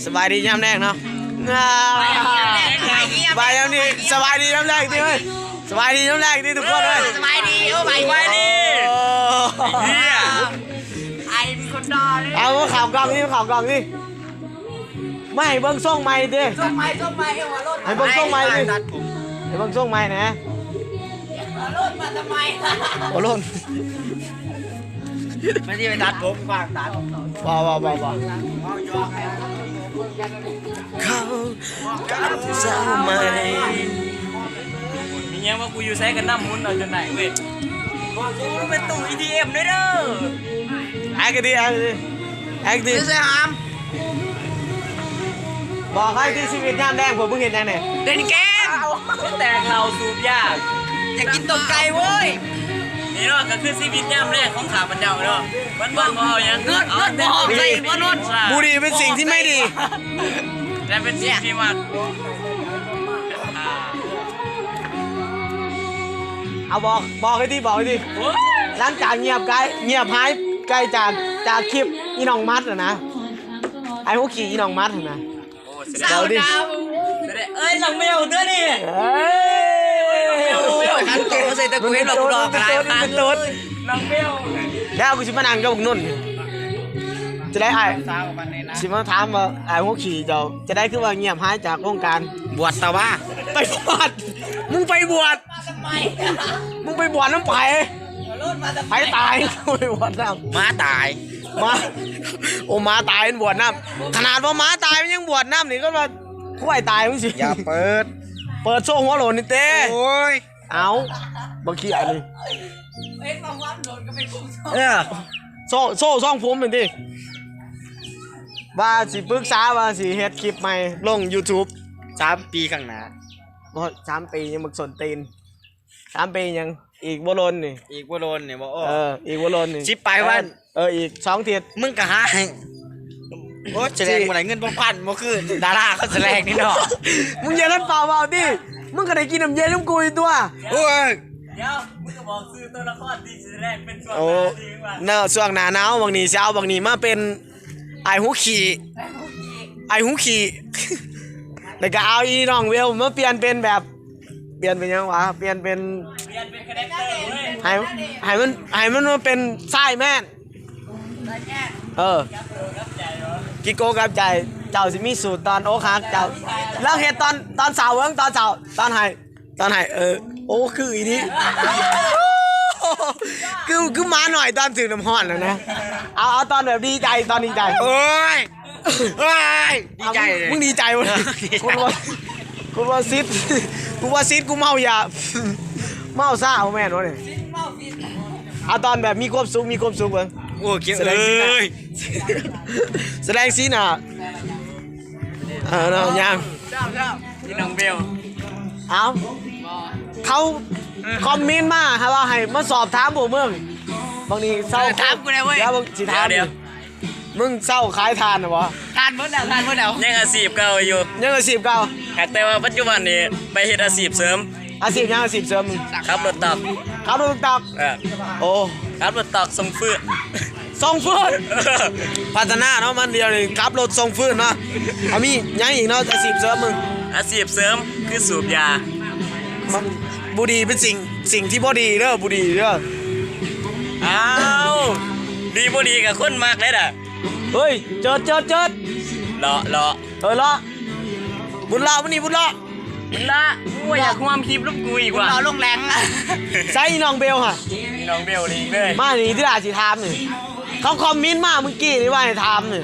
ສະບາຍດີຍາມແລງເນາະ ອ່າ ສະບາຍຍາມນີ້ ສະບາຍດີຍາມແລງຕິເອີຍ ສະບາຍດີຍາມແລງຕິທຸກຄົນເອີຍ ສະບາຍດີ ໂອ້ ສະບາຍດີ ເອີຍ ໄອ້ມີຄົນດ່າເລີຍ ເອົາເຂົ້າກ້ອງນີ້ ເຂົ້າກ້ອງນີ້ ມາໃຫ້ເບິ່ງຊົງໃໝ່ຕິ ຊົງໃໝ່ ຊົງໃໝ່ ເອີ ຫົວໂລ້ນ ໃຫ້ເບິ່ງຊົງໃໝ່ຕິ ຕັດຜົມ ໃຫ້ເບິ່ງຊົງໃໝ່ແໜ່ ຫົວໂລ້ນມາທຳໄມ ຫົວໂລ້ນ ມັນຊິໄປຕັດຜົມ ຂວາງຕັດ ບໍ່ ບໍ່ ບໍ່ ບໍ່ ເຂົາກັບສາວໃໝ່ ມີຫຍັງວ່າກູຢູ່ໃສກໍນຳໝູນເອົາຈົນໄດ້ເວີຍ ກູເປັນຕູ້ອີດີເອັມເດີ ແອັກດີ ແອັກດີ ແອັກດີ ຢູ່ໃສຫາມ ບອກໃຫ້ທີ່ຊີວິດຍາມແລງ ພວກມຶງເຮັດຫຍັງແດ່? ເຫຼັ້ນເກມ ແຕກເຫຼົ້າສູບຢາ ຢາກກິນຕົ້ມໄກ່ເວີຍ ນີ້ເນາະ ກໍຄືຊີວິດຍາມແລງຂອງຂ້າພະເຈົ້າເນາະ ວັນໆບໍ່ເອົາຫຍັງ ເງິນ ເງິນບໍ່ອອກໃສ່ບໍ່ນອນ ບຸຫຼີ່ເປັນສິ່ງທີ່ໄມ່ດີ ແຕ່ເປັນສິ່ງທີ່ມັກ ເອົາ ບອກ ບອກໃຫ້ຕິ ບອກໃຫ້ຕິ ໂອ້ຍ ຫຼັງຈາກງຽບໄກ ງຽບຫາຍໄກຈາກ ຈາກຄລິບອີ່ນ້ອງມັດຫັ້ນນະ ໄອ້ຫົວຂີ້ອີ່ນ້ອງມັດຫັ້ນນະ ໂອ້ ສະແດງ ເວົ້າດິ ສະແດງ ເອີຍ ນ້ອງແມວຕົວນີ້ ເອີຍ ໂອ້ຍ ຄັນໂຕໃສ່ຕະກຸຍ ມັນເປັນໂຕ ມັນເປັນໂຕ ມັນເປັນໂຕ ນ້ອງແມວ ແລ້ວກູຊິມານັ່ງກັບບັກນົນ ຈະໄດ້ອ້າຍ ຊິມາຖາມວ່າ ອ້າຍຫົວຂີ້ເຈົ້າ ຈະໄດ້ຄືວ່າງຽບຫາຍຈາກວົງການ ບວດຕາວາ ໄປບວດ ມຶງໄປບວດ ມາທຳໄມ ມຶງໄປບວດນຳໃຜ? ມາໂລດມາທຳໄມ? ໃຜຕາຍ? ໄປບວດນຳ ໝາຕາຍ ໝາ ໂອ້ ໝາຕາຍມັນບວດນຳ ຂະໜາດວ່າໝາຕາຍມັນຍັງບວດນຳນີ້ ກໍວ່າຄວາຍຕາຍມຶງຊິ ຢ່າເປີດ ເປີດໂຊຫົວໂຫຼນນີ້ເຕ ໂອ້ຍ ເອົາ ບັກເຂີ້ຍນີ້ ເຫັນວ່າຄວາມໂຫຼນກໍໄປຄຸມໂຊ ເອີ ໂຊ ໂຊຊ່ອງຜົມແມ່ນຕິ ວ່າຊິປຶກສາວ່າຊິເຮັດຄລິບໃໝ່ລົງຢູທູບ ສາມປີຂ້າງໜ້າ ບໍ່ ສາມປີຍັງບັກສົ້ນຕີນ ສາມປີຫຍັງ ອີກບໍ່ດົນນີ້ ອີກບໍ່ດົນນີ້ບໍ່ ເອີ ອີກບໍ່ດົນນີ້ ສິບປາຍວັນ ເອີ ເອີ ອີກສອງອາທິດ ມຶງກໍຫາໃຫ້ ໂອ້ຍ ສະແດງບໍ່ໄດ້ເງິນບໍ່ພັນ ບໍ່ຄືດາລາເຂົາສະແດງນີ້ເນາະ ມຶງຢ່າທັນຟ້າວເວົ້າຕິ ມຶງກໍໄດ້ກິນນ້ຳເຢັນນຳກູຢູ່ຕົວະ ໂອ້ຍ ດຽວ ມຶງກໍບອກຊື່ຕົວລະຄອນທີ່ຊິສະແດງເປັນຊ່ວງ ໂອ້ ໜ້າທີ່ວ່າ ເນາະ ຊ່ວງໜ້າໜາວ ບັກນີ້ຊິເອົາບັກນີ້ມາເປັນ ອ້າຍຫູຂີ້ ອ້າຍຫູຂີ້ ແລ້ວກໍເອົາອີນ້ອງເວວມາປ່ຽນເປັນແບບ ປ່ຽນເປັນຫຍັງວະ? ປ່ຽນເປັນ ປ່ຽນເປັນຄາແຣັກເຕີເວີຍ ໃຫ້ ໃຫ້ມັນ ໃຫ້ມັນມາເປັນຊາຍແມນ ຊາຍແມນ ເອີ ກິໂກກັບໃຈ ເຈົ້າຊິມີສູດຕອນອົກຫັກ ເຈົ້າ ລອງເຮັດຕອນ ຕອນເຊົ້າເບິ່ງ ຕອນເຊົ້າ ຕອນໃຫ້ ຕອນໃຫ້ ເອີ ໂອ້ ຄືອີ່ນີ້ ຄື ຄືໝານ້ອຍຕອນຖືກນ້ຳຮ້ອນຫັ້ນນະ ເອົາ ເອົາຕອນແບບດີໃຈ ຕອນດີໃຈ ໂອ້ຍ ໂອ້ຍ ດີໃຈເລີຍ ມຶງດີໃຈບໍ່? ເອີ ດີໃຈ ກູວ່າ ກູວ່າຊິດ ກູວ່າຊິດ ກູເມົາຢາ ເມົາຊາບໍ່ແມ່ນບໍ່ນີ້ ເອົາຕອນແບບມີຄວາມສຸກ ມີຄວາມສຸກເບິ່ງ ໂອ້ ເກ ສະແດງສີໜ້າ ເອີຍ ສະແດງສີໜ້າ ເອີ ເນາະ ຍ່າງ ພີ່ນ້ອງເບວ ເອົາ ເຂົາຄອມເມັນມາໃຫ້ວ່າໃຫ້ມາສອບຖາມພວກມຶງ ບາງທີເຊົາ ເອີ ຖາມກູແດ່ເວີຍ ດຽວເບິ່ງຊິຖາມ ດຽວ ມຶງເຊົາຂາຍຖ່ານແລ້ວບໍ່? ຖ່ານເບິດແລ້ວ ຖ່ານເບິດແລ້ວ ຍັງອາຊີບເກົ່າຢູ່ ຍັງອາຊີບເກົ່າ ຫາກແຕ່ວ່າປັດຈຸບັນນີ້ໄປເຮັດອາຊີບເສີມ ອາຊີບຫຍັງ? ອາຊີບເສີມ ຂັບລົດຕັກ ຂັບລົດຕັກ ເອີ ໂອ້ ຂັບລົດຕັກສົ່ງຟືນ ສົ່ງຟືນ ເອີ ພັດທະນາເນາະ ມັນດຽວນີ້ຂັບລົດສົ່ງຟືນເນາະ ເອົາ ມີຫຍັງອີກເນາະ ອາຊີບເສີມມຶງ? ອາຊີບເສີມຄືສູບຢາ ມັນ ບຸຫຼີ່ເປັນສິ່ງ ສິ່ງທີ່ບໍ່ດີເດີ ບຸຫຼີ່ເດີ ອ້າວ ດີບໍ່ດີກໍຄົນມັກເດ້ນະ ເຮີ້ຍ ເຈີດ ເຈີດ ເຈີດ ເລາະ ເລາະ ເອີ ເລາະ ບຸນເລາະ ມື້ນີ້ບຸນເລາະ ບຸນເລາະ ມຶງບໍ່ຢາກຮ່ວມຄລິບນຳກູອີກຫວາ? ບຸນເລາະລົງແຫຼງ ໃສອີນ້ອງເບວຫະ? ອີນ້ອງເບວນີ້ເລີຍ ມານີ້ ທີ່ຫຼ້າຊິຖາມນີ້ ເຂົາຄອມເມັນມາມື້ກີ້ນີ້ວ່າໃຫ້ຖາມນີ້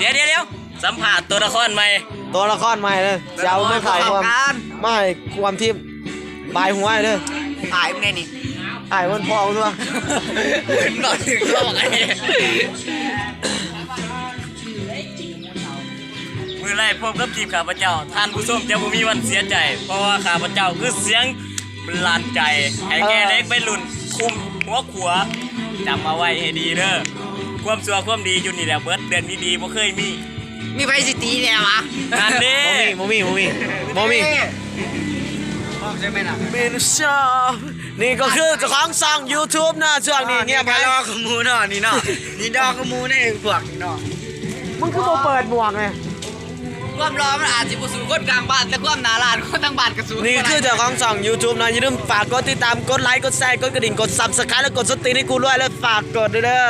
ດຽວ ດຽວ ດຽວ ສຳພາດຕົວລະຄອນໃໝ່ ຕົວລະຄອນໃໝ່ເດີ ຊິເອົາມາຖ່າຍຄວາມ ມາໃຫ້ຄວາມທິບ ບາຍຫົວເດີ ອ້າຍມຶງແດ່ນີ້ ອ້າຍມັນພໍ່ມຶງຕົວະ ເວົ້າເຖິງນ້ອງອັນນີ້ ມື້ໄລພົບກັບທີມຂ້າພະເຈົ້າ ທ່ານຜູ້ຊົມຈະບໍ່ມີວັນເສຍໃຈ ເພາະວ່າຂ້າພະເຈົ້າຄືສຽງບັນດານໃຈ ໃຫ້ແກ່ເດັກໄວລຸ້ນກຸ່ມຫົວຂົວ ຈຳເອົາໄວ້ໃຫ້ດີເດີ ຄວາມຊົ່ວຄວາມດີຢູ່ນີ້ແຫຼະເບິດ ເລື່ອງດີໆບໍ່ເຄີຍມີ ມີໃຜຊິຕີແດ່ວະ? ນັ້ນເດ້ ບໍ່ມີ ບໍ່ມີ ບໍ່ມີ ບໍ່ມີ ເປັນຊອບ ນີ້ກໍຄືເຈົ້າຂອງຊ່ອງຢູທູບເນາະ ຊ່ວງນີ້ງຽບ ນີ້ກໍລໍຂະໝູເນາະ ນີ້ເນາະ ນີ້ລໍຂະໝູໃນພວກນີ້ເນາະ ມຶງຄືບໍ່ເປີດໝວກນີ້? ຄວາມຫຼໍ່ມັນອາດຊິບໍ່ສູ້ຄົນກາງບ້ານ ແຕ່ຄວາມໜ້າລ້ານຄົນທັງບ້ານກໍສູ້ ນີ້ຄືເຈົ້າຂອງຊ່ອງ YouTube ເນາະ ຢ່າລືມຝາກກົດຕິດຕາມ ກົດໄລ ກົດແຊ ກົດກະດິ່ງ ກົດ Subscribe ແລະ ກົດສົ້ນຕີນໃຫ້ກູດ້ວຍ ແລະ ຝາກກົດດ້ວຍເດີ.